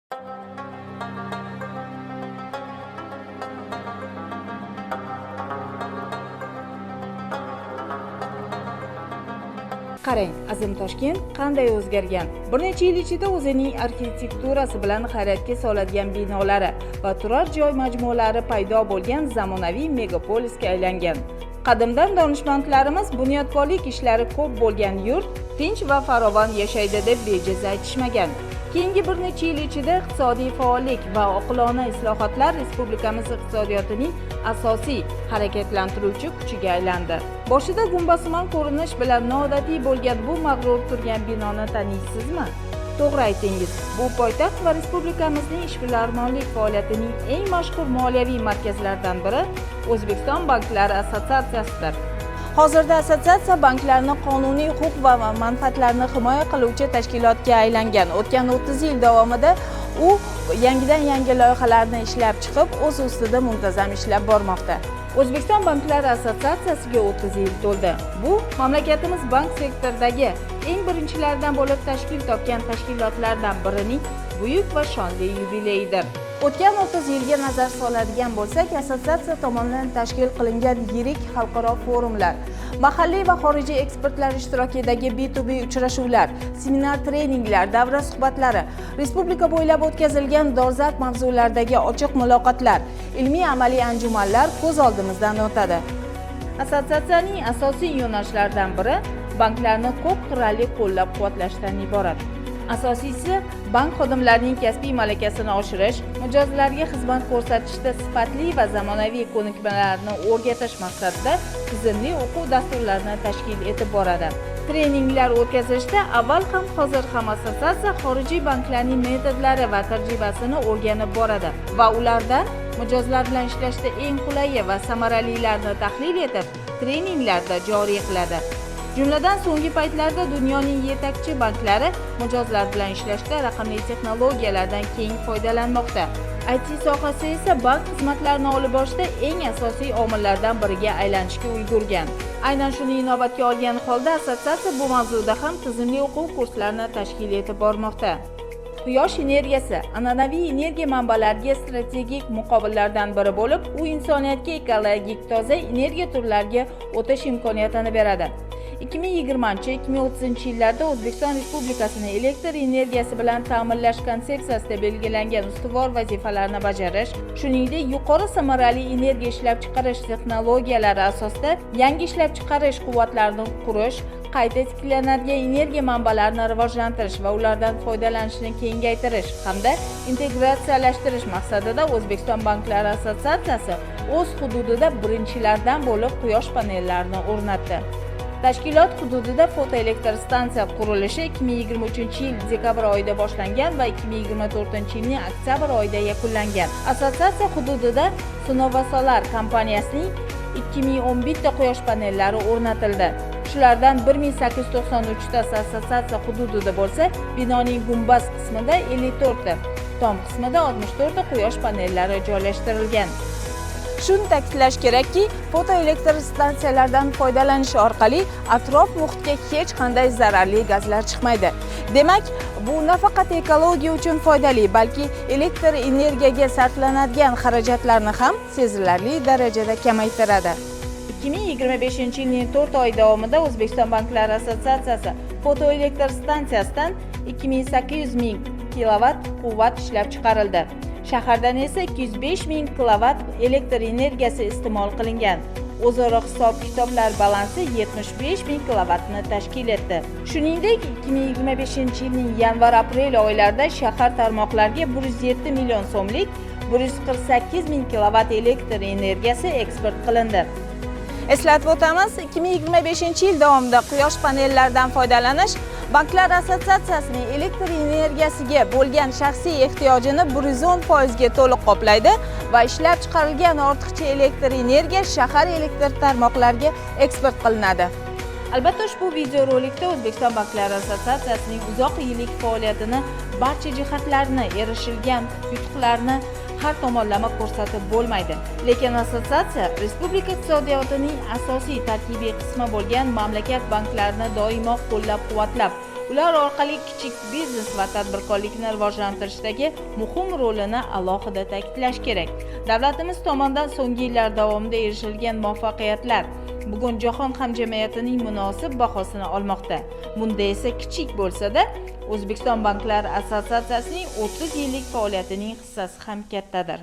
Qarang, azim Toshkent qanday o'zgargan. Bir necha yil ichida o'zining arxitekturasi bilan hayratga soladigan binolari va turar joy majmualari paydo bo'lgan zamonaviy megapolisga aylangan. Qadimdan donishmandlarimiz bunyodkorlik ishlari ko'p bo'lgan yurt tinch va farovon yashaydi deb bejiz aytishmagan. Keyingi bir necha yil ichida iqtisodiy faollik va oqilona islohotlar respublikamiz iqtisodiyotining asosiy harakatlantiruvchi kuchiga aylandi. Boshida gumbazsimon ko'rinish bilan noodatiy bo'lgan bu mag'rur turgan binoni taniysizmi? To'g'ri aytdingiz, bu poytaxt va respublikamizning ishbilarmonlik faoliyatining eng mashhur moliyaviy markazlaridan biri O'zbekiston banklari assotsiatsiyasidir. Hozirda assotsiatsiya banklarni qonuniy huquq va manfaatlarini himoya qiluvchi tashkilotga aylangan. O'tgan 30 yil davomida u yangidan yangi loyihalarni ishlab chiqib, o'z ustida muntazam ishlab bormoqda. O'zbekiston banklari assotsiatsiyasiga 30 yil to'ldi. Bu mamlakatimiz bank sektoridagi eng birinchilardan bo'lib tashkil topgan tashkilotlardan birining buyuk va shonli yubileyidir. O'tgan 30 yilga nazar soladigan bo'lsak, assotsiatsiya tomonidan tashkil qilingan yirik xalqaro forumlar, mahalliy va xorijiy ekspertlar ishtirokidagi B2B uchrashuvlar, seminar treninglar, davra suhbatlari, respublika bo'ylab o'tkazilgan dolzarb mavzulardagi ochiq muloqotlar, ilmiy amaliy anjumanlar ko'z oldimizdan o'tadi. Assotsiatsiyaning asosiy yo'nalishlaridan biri banklarni ko'p qirrali qo'llab-quvvatlashdan iborat. Asosiysi, bank xodimlarining kasbiy malakasini oshirish, mijozlarga xizmat ko'rsatishda sifatli va zamonaviy ko'nikmalarni o'rgatish maqsadida tizimli o'quv dasturlarini tashkil etib boradi. Treninglar o'tkazishda avval ham, hozir ham assotsiatsiya xorijiy banklarning metodlari va tajribasini o'rganib boradi va ulardan mijozlar bilan ishlashda eng qulayi va samaralilarini tahlil etib, treninglarda joriy qiladi. Jumladan, so'nggi paytlarda dunyoning yetakchi banklari mijozlar bilan ishlashda raqamli texnologiyalardan keng foydalanmoqda. IT sohasi esa bank xizmatlarini olib borishda eng asosiy omillardan biriga aylanishga ulgurgan. Aynan shuni inobatga olgan holda assotsiatsiya bu mavzuda ham tizimli o'quv kurslarini tashkil etib bormoqda. Quyosh energiyasi an'anaviy energiya manbalariga strategik muqobillardan biri bo'lib, u insoniyatga ekologik toza energiya turlariga o'tish imkoniyatini beradi. 2020-2030 yillarda O'zbekiston Respublikasini elektr energiyasi bilan ta'minlash konsepsiyasida belgilangan ustuvor vazifalarni bajarish, shuningdek, yuqori samarali energiya ishlab chiqarish texnologiyalari asosida yangi ishlab chiqarish quvvatlarini qurish, qayta tiklanadigan energiya manbalarini rivojlantirish va ulardan foydalanishni kengaytirish hamda integratsiyalashtirish maqsadida O'zbekiston banklari assotsiatsiyasi o'z hududida birinchilardan bo'lib quyosh panellarini o'rnatdi. Tashkilot hududida fotoelektr stansiya qurilishi 2023 yil dekabr oyida boshlangan va 2024 yilning oktyabr oyida yakunlangan. Assotsiatsiya hududida Sunova Solar kompaniyasining 2011 ta quyosh panellari o'rnatildi. Shulardan 1893 tasi assotsiatsiya hududida bo'lsa, binoning gumbaz qismida 54 ta, tom qismida 64 ta quyosh panellari joylashtirilgan. Shuni ta'kidlash kerakki, fotoelektr stansiyalardan foydalanish orqali atrof muhitga hech qanday zararli gazlar chiqmaydi. Demak, bu nafaqat ekologiya uchun foydali, balki elektr energiyaga sarflanadigan xarajatlarni ham sezilarli darajada kamaytiradi. 2025 yilning 4 oy davomida O'zbekiston banklari assotsiatsiyasi fotoelektr stansiyasidan 2800 ming kilovat quvvat ishlab chiqarildi. Shahardan esa 205 ming kilovat elektr energiyasi iste'mol qilingan. O'zaro hisob-kitoblar balansi 75 ming kilovatni tashkil etdi. Shuningdek, 2025 yilning yanvar-aprel oylarida shahar tarmoqlariga 107 million so'mlik 148 ming kilovat elektr energiyasi eksport qilindi. Eslatib o'tamiz, 2025 yil davomida quyosh panellaridan foydalanish Banklar assotsiatsiyasining elektr energiyasiga bo'lgan shaxsiy ehtiyojini 110% ga to'liq qoplaydi va ishlab chiqarilgan ortiqcha elektr energiya shahar elektr tarmoqlariga eksport qilinadi. Albatta, ushbu videorolikda O'zbekiston banklari assotsiatsiyasining uzoq yillik faoliyatini barcha jihatlarini, erishilgan yutuqlarni har tomonlama ko'rsatib bo'lmaydi. Lekin assotsiatsiya respublika iqtisodiyotining asosiy tarkibiy qismi bo'lgan mamlakat banklarini doimo qo'llab-quvvatlab, Ular orqali kichik biznes va tadbirkorlikni rivojlantirishdagi muhim rolini alohida ta'kidlash kerak. Davlatimiz tomonidan so'nggi yillar davomida erishilgan muvaffaqiyatlar bugun jahon hamjamiyatining munosib bahosini olmoqda. Bunda esa kichik bo'lsa-da, O'zbekiston banklari assotsiatsiyasining 30 yillik faoliyatining hissasi ham kattadir.